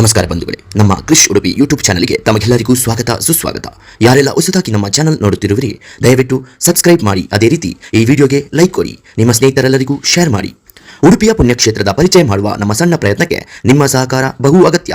ನಮಸ್ಕಾರ ಬಂಧುಗಳೇ, ನಮ್ಮ ಕೃಷ್ ಉಡುಪಿ ಯೂಟ್ಯೂಬ್ ಚಾನಲ್ಗೆ ತಮಗೆಲ್ಲರಿಗೂ ಸ್ವಾಗತ ಸುಸ್ವಾಗತ. ಯಾರೆಲ್ಲ ಹೊಸದಾಗಿ ನಮ್ಮ ಚಾನಲ್ ನೋಡುತ್ತಿರುವಿರಿ, ದಯವಿಟ್ಟು ಸಬ್ಸ್ಕ್ರೈಬ್ ಮಾಡಿ. ಅದೇ ರೀತಿ ಈ ವಿಡಿಯೋಗೆ ಲೈಕ್ ಕೊಡಿ, ನಿಮ್ಮ ಸ್ನೇಹಿತರೆಲ್ಲರಿಗೂ ಶೇರ್ ಮಾಡಿ. ಉಡುಪಿಯ ಪುಣ್ಯಕ್ಷೇತ್ರದ ಪರಿಚಯ ಮಾಡುವ ನಮ್ಮ ಸಣ್ಣ ಪ್ರಯತ್ನಕ್ಕೆ ನಿಮ್ಮ ಸಹಕಾರ ಬಹು ಅಗತ್ಯ.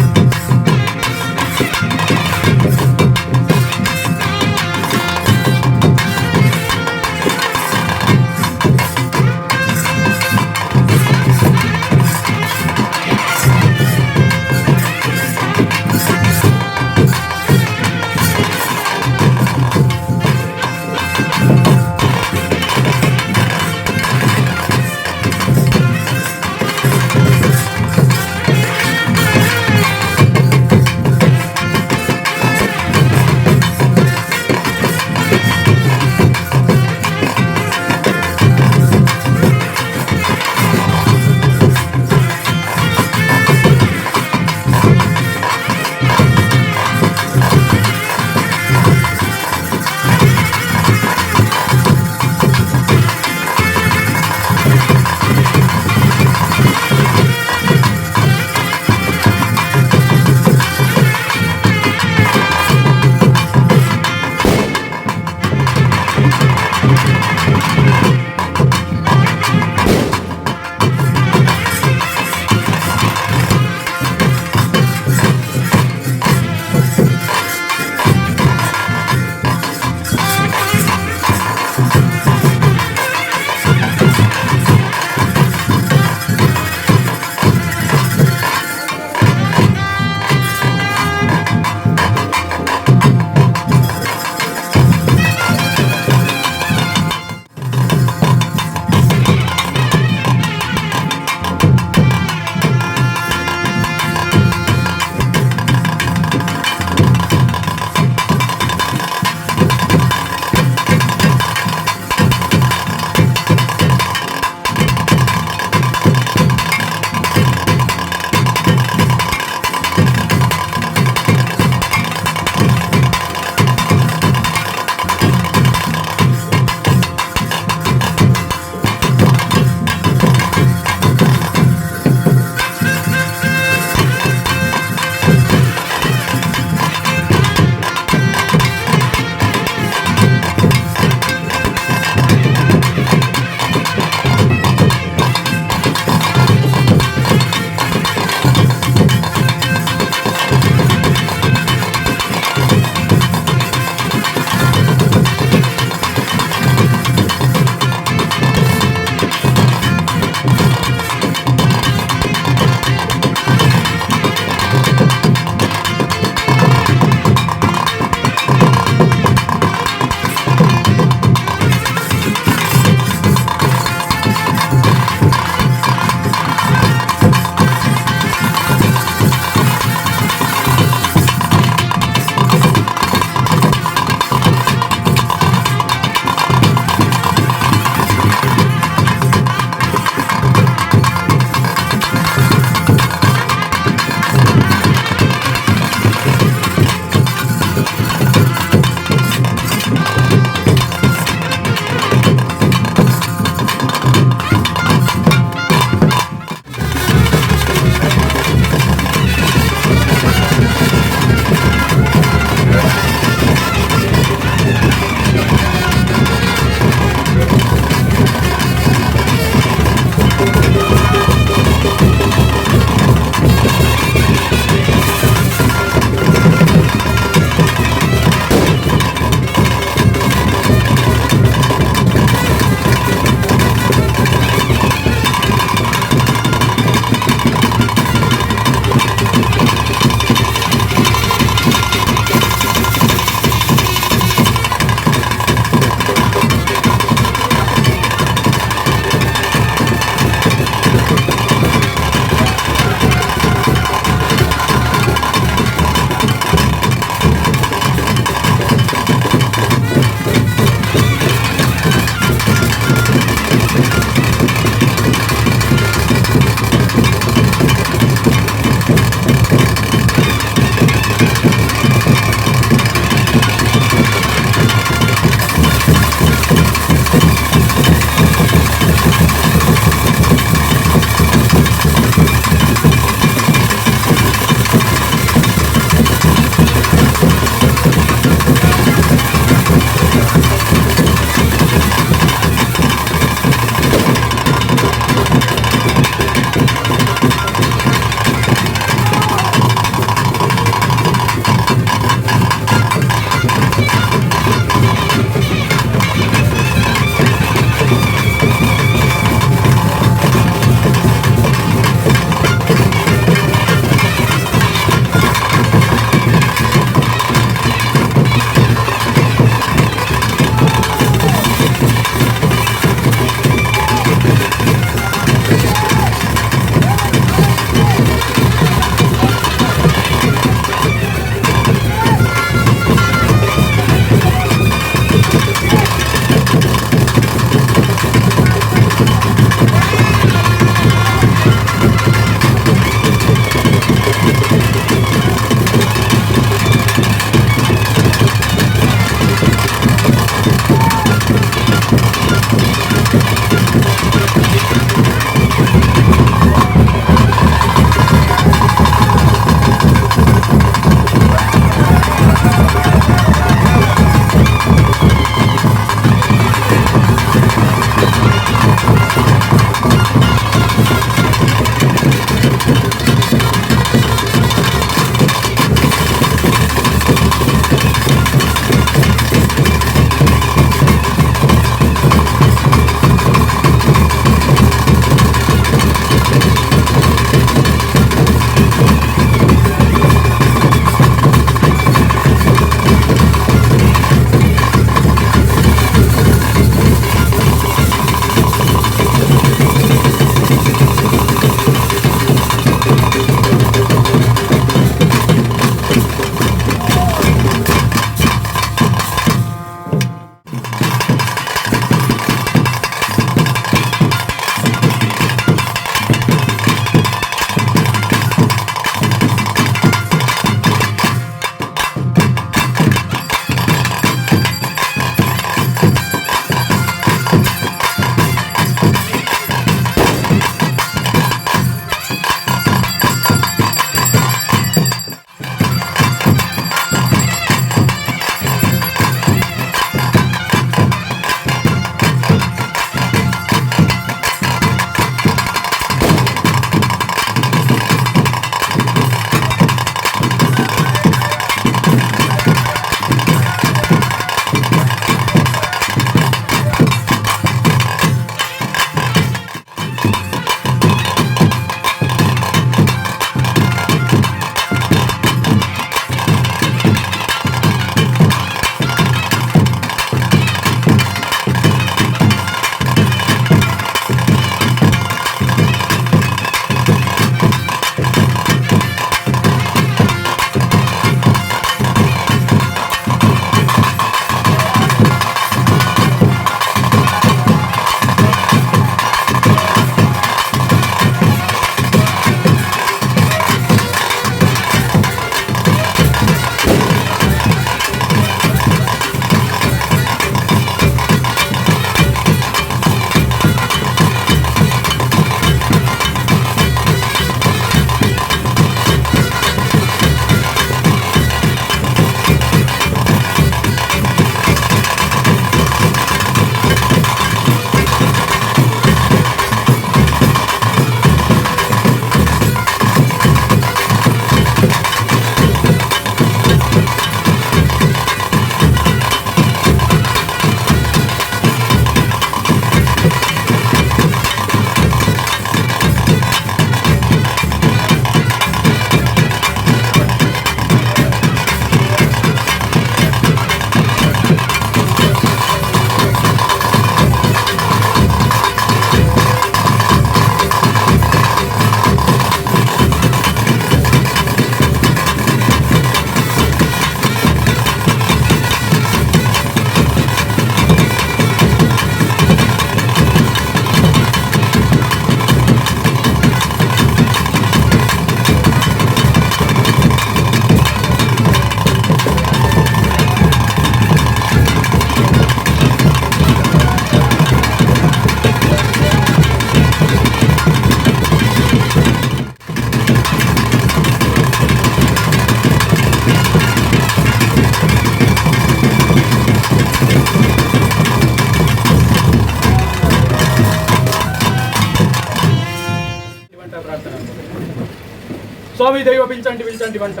ಸ್ವಾಮಿ ದೈವ ಪಿಲ್ಚಂಡಿ ಪಿಲ್ಚಂಡಿ ಬಂಟ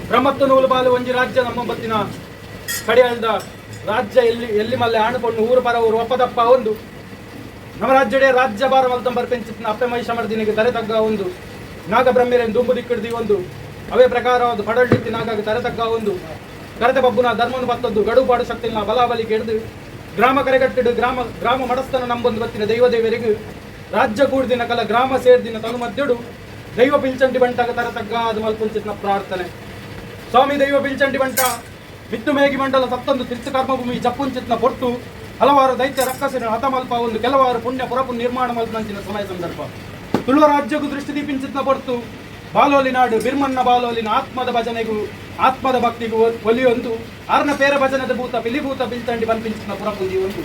ಬ್ರಹ್ಮತ್ತು ನೂಲು ಬಾಲು ಒಂಜಿ ರಾಜ್ಯ ನಮ್ಮ ಬತ್ತಿನ ಕಡಿಯಾಳದ ರಾಜ್ಯ ಎಲ್ಲಿ ಎಲ್ಲಿ ಮಲ್ಲೆ ಆಣುಪೊಣ್ಣು ಊರು ಪರ ಊರು ಒಪ್ಪದಪ್ಪ ಒಂದು ನಮ್ಮ ರಾಜ್ಯಡೆ ರಾಜ್ಯ ಭಾರ ಮಲ್ತಂಬರ್ ಪೆಂಚಿತ್ನ ಅಪ್ಪೆ ಮಹಿಷಮರ್ದಿನಿಗೆ ತರೆ ತಗ್ಗ ಒಂದು ನಾಗಬ್ರಹ್ಮರೇನು ದುಂಬು ದಿಕ್ಕಿಡ್ದಿ ಒಂದು ಅವೇ ಪ್ರಕಾರವಾದ ಪಡಳ್ಳಿತ್ತಿ ನಾಗಾಗ ತರೆ ತಗ್ಗ ಒಂದು ಕರೆತ ಬಬ್ಬುನ ಧರ್ಮನು ಬತ್ತದ್ದು ಗಡುಪಾಡು ಶಕ್ತಿನ ಬಲಾಬಲಿ ಕೆಡ್ದು ಗ್ರಾಮ ಕರೆಗಟ್ಟಿಡು ಗ್ರಾಮ ಗ್ರಾಮ ಮಡಸ್ತನ ನಂಬೊಂದು ಬತ್ತಿನ ದೈವ ದೇವರಿಗೂ ರಾಜ್ಯ ಕೂಡ್ದಿನ ಕಲ ಗ್ರಾಮ ಸೇರ್ದಿನ ತನು ಮಧ್ಯಡು ದೈವ ಪಿಲ್ಚಂಡಿ ಬಂಟಾಗ ತರ ತಗ್ಗ ಅದು ಮಲ್ಪುಂಚಿತ್ನ ಪ್ರಾರ್ಥನೆ. ಸ್ವಾಮಿ ದೈವ ಪಿಲ್ಚಂಡಿ ಬಂಟ ಬಿತ್ತು ಮೇಗಿ ಮಂಡಲ ಸತ್ತೊಂದು ತಿರ್ತು ಕರ್ಮಭೂಮಿ ಜಪ್ಪುಂಚಿತ್ನ ಪೊರ್ತು ಹಲವಾರು ದೈತ್ಯ ರಕ್ಕಸಿನ ಹತಮಲ್ಪ ಒಂದು ಕೆಲವಾರು ಪುಣ್ಯ ಪುರಪು ನಿರ್ಮಾಣ ಮಲ್ಪಂಚಿನ ಸಮಯ ಸಂದರ್ಭ ತುಳುವ ರಾಜ್ಯಕ್ಕೂ ದೃಷ್ಟಿ ದೀಪಿಂಚಿತ್ನ ಪೊರ್ತು ಬಾಲೋಲಿ ನಾಡು ಬಿರ್ಮನ್ನ ಬಾಲೋಲಿನ ಆತ್ಮದ ಭಜನೆಗೂ ಆತ್ಮದ ಭಕ್ತಿಗೂ ಒಲಿಯೊಂದು ಆರ್ನ ಪೇರ ಭಜನದ ಭೂತ ಪಿಲಿಭೂತ ಬಿಲ್ತಂಡಿ ಪನ್ಪಿಂಚಿತ್ನ ಪುರಪುಂಜಿ ಒಂದು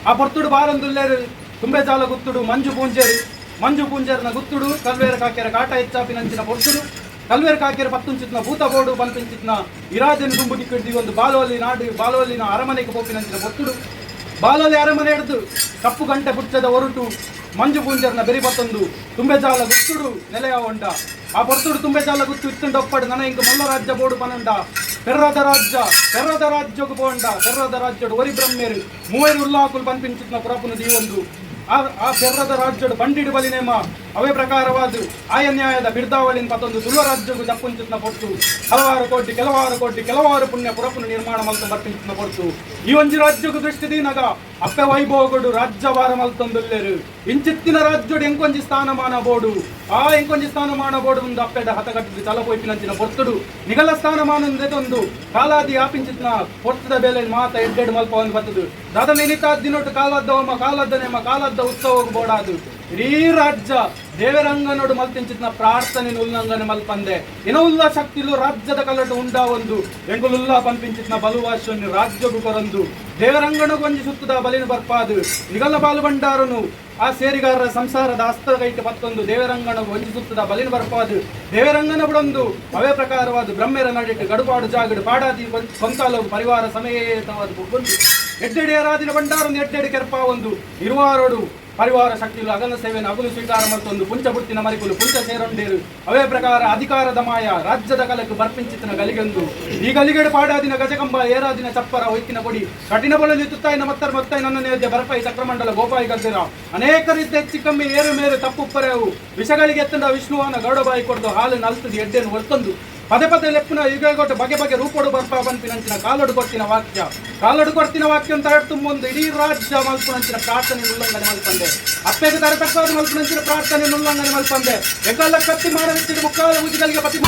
ಆ ಪೊರ್ತುಡು ಬಾಲೊಂದುಲ್ಲೇರು ತುಂಬೆಜಾಲ ಗುತ್ತುಡು ಮಂಜು ಪೂಂಜೇರು ಮಂಜು ಪೂಂಜೇರ್ನ ಗುತ್ತುಡು ಕಲ್ವೇರ ಕಾಕೆರ ಕಾಟ ಹೆಚ್ಚಾಪಿನಂಚಿನ ಪೊರ್ತುಡು ಕಲ್ವೇರ ಕಾಕೆರ ಪತ್ತುಂಚಿತ್ನ ಭೂತ ಬೋಡು ಪನ್ಪಿಂಚಿತ್ನ ಇರಾಜನ ದುಂಬು ದಿಕ್ಕಿಡ್ದಿ ಒಂದು ಬಾಲೋಲಿ ನಾಡು ಬಾಲೋಲಿನ ಅರಮನೆಗೆ ಪೋಪಿನಂಚಿನ ಪೊರ್ತುಡು ಬಾಲೋಲಿ ಅರಮನೆ ಹಿಡಿದು ಕಪ್ಪು ಗಂಟೆ ಬುಚ್ಚದ ಒರಟು ಮಂಜು ಪೂಂಜರ್ನ ಬೆರಿ ಬತ್ತೊಂದು ತುಂಬೆಜಾಲ ಗುತ್ತುಡು ನೆಲೆಯ ಉಂಡ ಆ ಪೊರ್ತುಡು ತುಂಬೆಜಾಲ ಗುತ್ತು ಇತ್ತುಂಡೊಪ್ಪಡು ನನ ಇಂಕ ಮಲ್ಲ ರಾಜ್ಯ ಬೋಡು ಪನಂಡ ಪೆರ್ರದ ರಾಜ್ಯ ಪೆರ್ರದ ರಾಜ್ಯకు ಪೋಂಡ ಪೆರ್ರದ ರಾಜ್ಯಡು ಒರಿ ಬ್ರಹ್ಮೇರು ಮೂವರು ಉಲ್ಲಾಕುಲು ಪನ್ಪಿಂಚಿತ್ನ ಪುರಪುನ ದೀವೊಂದು ಆ ಆ ಪೆರ್ರದ ರಾಜ್ಯಡು ಬಂಡಿಡು ಬಲಿನೇಮ ಅವೇ ಪ್ರಕಾರವಾದ ಆಯ ನ್ಯಾಯದ ಬಿರ್ದಾವಳಿನ ಪತ್ತೊಂದು ತುಳುವ ರಾಜ್ಯಗೂ ಜಪ್ಪುಂಚಿತ್ನ ಪೊರ್ತು ಹಲವಾರು ಕೋಟಿ ಕೆಲವಾರು ಕೋಟಿ ಕೆಲವಾರು ಪುಣ್ಯ ಪುರಪುನ ನಿರ್ಮಾಣ ಮಲ್ತು ಬರ್ಪಿಂಚಿತ್ನ ಪೊರ್ತು ಈ ಒಂಜಿ ರಾಜ್ಯಕ್ಕೂ ದೃಷ್ಟಿ ದೀನಗ ಅಪ್ಪೆ ವೈಭೋಗಡು ರಾಜ್ಯಭಾರ ಮಲ್ತೊಂದುಲ್ಲೇರು ಇಂಚಿತ್ತಿನ ರಾಜ್ಯಡು ಎಂಕೊಂಜಿ ಸ್ಥಾನಮಾನ ಬೋಡು ಆ ಎಂಕೊಂಜಿ ಸ್ಥಾನಮಾನ ಬೋಡು ಒಂದು ಅಪ್ಪೆಡ ಹತಗಟ್ಟಿದ್ದು ತಲಪೋಯ್ಪಿನಂಚಿನ ಪೊರ್ತುಡು ನಿಗಲ ಸ್ಥಾನಮಾನ ಒಂದು ಕಾಲಾದಿ ಆಪಿಂಚಿತ್ನ ಪೊರ್ತದ ಬೇಲೆ ಮಾತ ಎಡ್ಡೆಡ್ ಮಲ್ಪ ಒಂದು ಬತ್ತದು ದಾದ ನೆನಿತಾ ದಿನೊಟ್ಟು ಕಾಲದ್ದವಮ್ಮ ಕಾಲದ್ದನೇಮ ಕಾಲದ್ದ ಉತ್ಸವಕ್ಕೆ ಬೋಡಾದು ಇಡೀ ರಾಜ್ಯ ದೇವರಂಗನೋಡು ಮಲ್ತಿಂಚಿತ್ನ ಪ್ರಾರ್ಥನೆ ಉಲ್ಲಂಘನೆ ಮಲ್ಪಂದೆ ಇನವುಲ್ಲ ಶಕ್ತಿಲು ರಾಜ್ಯದ ಕಲಟು ಉಂಡಾ ಒಂದು ಎಂಗುಲುಲ್ಲ ಪನ್ಪಿಂಚಿತ್ನ ಬಲುವಾಶನ್ನು ರಾಜ್ಯಗು ಕೊರಂದು ದೇವರಂಗನಗು ಒಂಜಿ ಸುತ್ತದ ಬಲಿನ ಬರ್ಪಾದು ನಿಗಲ ಬಾಲು ಭಂಡಾರನು ಆ ಸೇರಿಗಾರರ ಸಂಸಾರದ ಹಸ್ತಗೈಟ್ ಪತ್ತೊಂದು ದೇವರಂಗನಗು ಒಂಜಿ ಸುತ್ತದ ಬಲಿನ ಬರ್ಪಾದು ದೇವರಂಗನ ಬುಡೊಂದು ಅವೇ ಪ್ರಕಾರವಾದ ಬ್ರಹ್ಮೆರ ನಡಿಟ್ಟು ಗಡುಪಾಡು ಜಾಗಡು ಪಾಡಾದಿ ಕೊಂತಾಲವು ಪರಿವಾರ ಸಮೇತವಾದ ಬುಗ್ಗೊಂದು ಎಡ್ಡೆಡಿ ಆರಾಧಿನ ಭಂಡಾರನ್ನು ಎಡ್ಡೆಡಿ ಕೆರ್ಪ ಒಂದು ಇರುವಾರೋಡು ಪರಿವಾರ ಶಕ್ತಿಗಳು ಅಗನ ಸೇವೆಯನ್ನು ಅಗುಲು ಸ್ವೀಕಾರ ಮತ್ತೊಂದು ಪುಂಚ ಬುಟ್ಟಿನ ಮರಿಕುಲು ಪುಂಚ ಸೇರೊಂಡೇರು ಅವೇ ಪ್ರಕಾರ ಅಧಿಕಾರದ ಮಾಯ ರಾಜ್ಯದ ಕಲಕ್ಕೆ ಬರ್ಪಿಂಚಿತನ ಗಲಿಗೆಂದು ಈ ಗಲಿಗೆಡು ಪಾಡಾದಿನ ಗಜಕಂಬ ಏರಾದಿನ ಚಪ್ಪರ ಒಯ್ಕಿನ ಕೊಡಿ ಕಠಿಣ ಬೊಳಲಿ ತುತ್ತಾಯಿನ ಮತ್ತರ ಮತ್ತಾಯಿ ನನ್ನ ನೇದ್ಯ ಬರಪಾಯಿ ಚಕ್ರಮಂಡಲ ಗೋಪಾಯಿ ಗದ್ದಿರ ಅನೇಕ ರೀತಿ ಹೆಚ್ಚು ಕಮ್ಮಿ ಏರು ಮೇರು ತಪ್ಪುಪ್ಪರೆವು ವಿಷಗಳಿಗೆ ಎತ್ತಂಡ ವಿಷ್ಣುವನ ಗೌಡಬಾಯಿ ಕೊಡ್ದು ಹಾಲು ನಲ್ತದು ಎಡ್ಡೆನು ಹೊರ್ತೊಂದು ಪದೇ ಪದೇ ಲೆಪ್ಪುನ ಯುಗಗೊಟ್ಟು ಬಗೆ ಬಗೆ ರೂಪೊಡು ಬರ್ಪ ಪನ್ಪಿನಂಚಿನ ಕಾಲೊಡು ಕೊಡ್ತಿನ ವಾಕ್ಯ ಕಾಲೊಡು ಕೊಡ್ತಿನ ವಾಕ್ಯ ಅಂತ ತುಂಬೊಂದು ಇಡೀ ರಾಜ್ಯ ಮಲ್ಪುನಂಚಿನ ಪ್ರಾರ್ಥನೆ ಉಲ್ಲಂಘನೆ ಮಲ್ಪಂದೆ ಅಪ್ಪೆಗೆ ತರ ತಕ್ಕವಾದ ಮಲ್ಪುನಂಚಿನ ಪ್ರಾರ್ಥನೆ ಉಲ್ಲಂಘನೆ ಮಲ್ಪಂದೆ ಎಕಲ್ಲ ಕತ್ತಿ ಮಾಡವಿತ್ತಿದ ಮುಕ್ಕಾಲ ಉಜಿಗಳಿಗೆ ಪತಿ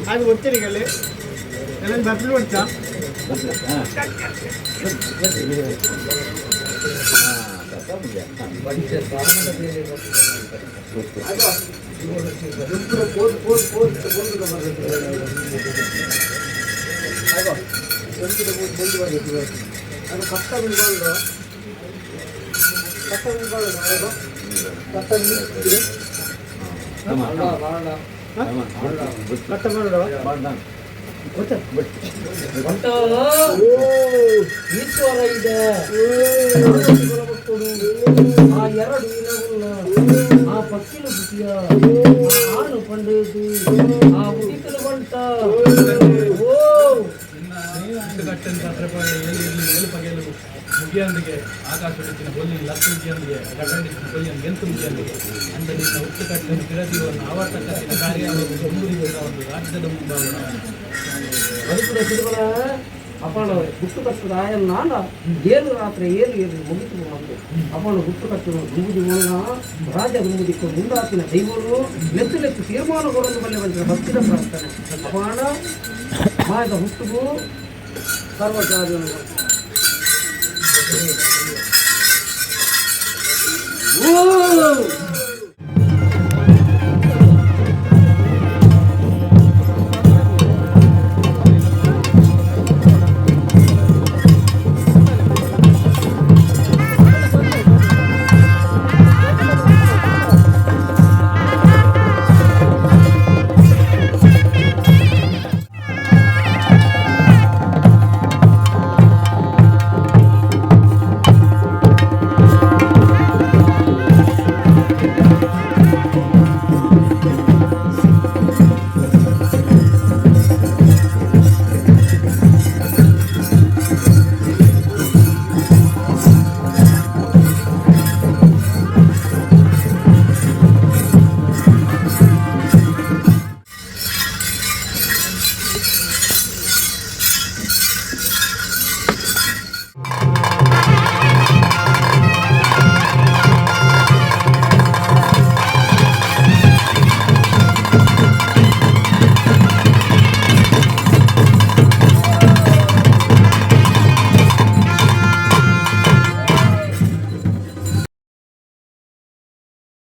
ಅದು ಗೊತ್ತಿರಿಗಲ್ಲಿ ಎಲ್ಲ ಬರ್ಲಿ ಉಂಟಾ. ಈಶ್ವರ ಇದೆ ಆ ಎರಡು ಇನವುಳ್ಳ ಆ ಪಕ್ಕಿಲು ಪುಟಿಯ ಆ ಆನು ಪಂಡೇದು ಆ ಉದಿಕಲು ಬಂಟ ಓ ಏಳು ಪಗೆಲು ಮುಗಿಯೊಂದಿಗೆ ಆಕಾಶದಿನ ಬೊಲ್ಲಿ ಲತ್ತು ಮುಗಿಯೊಂದಿಗೆ ಗಗನದಿನ ಬೊಲ್ಲಿಯನ್ನು ಗೆಂತು ಮುಗಿಯೊಂದಿಗೆ ಅಂದ ನಿನ್ನ ಹುಟ್ಟುಕಟ್ಟನ್ನು ತಿರದಿರುವನ್ನು ಆವರ್ತಕತ್ತಿನ ಕಾರ್ಯವನ್ನು ಒಂದು ರಾಜ್ಯದ ಮುಂಭಾಗ. ಬದುಕುದ ಸಿಡುಬಲ ಅಪಾಣ ಹುಟ್ಟು ಕಟ್ಟದ ಆಯನ್ನಾನ ಏಳು ರಾತ್ರಿ ಏಳು ಏಳು ಮುಗಿತು ಬಂದು ಅಪಾಣ ಹುಟ್ಟು ಕಟ್ಟದ ದುಂಬುದಿ ಮೂಲ ರಾಜ ದುಂಬುದಿಕ್ಕು ಮುಂದಾತಿನ ದೈವರು ಲೆತ್ತು ಲೆತ್ತು ತೀರ್ಮಾನ ಕೊಡಲು ಬಲ್ಲೆ ಬಂದ ಭಕ್ತಿದ ಪ್ರಾರ್ಥನೆ ಅಪಾಣ ಮಾಯದ ಹುಟ್ಟುಗೂ ಸರ್ವಕಾರ್ಯ. ಓ.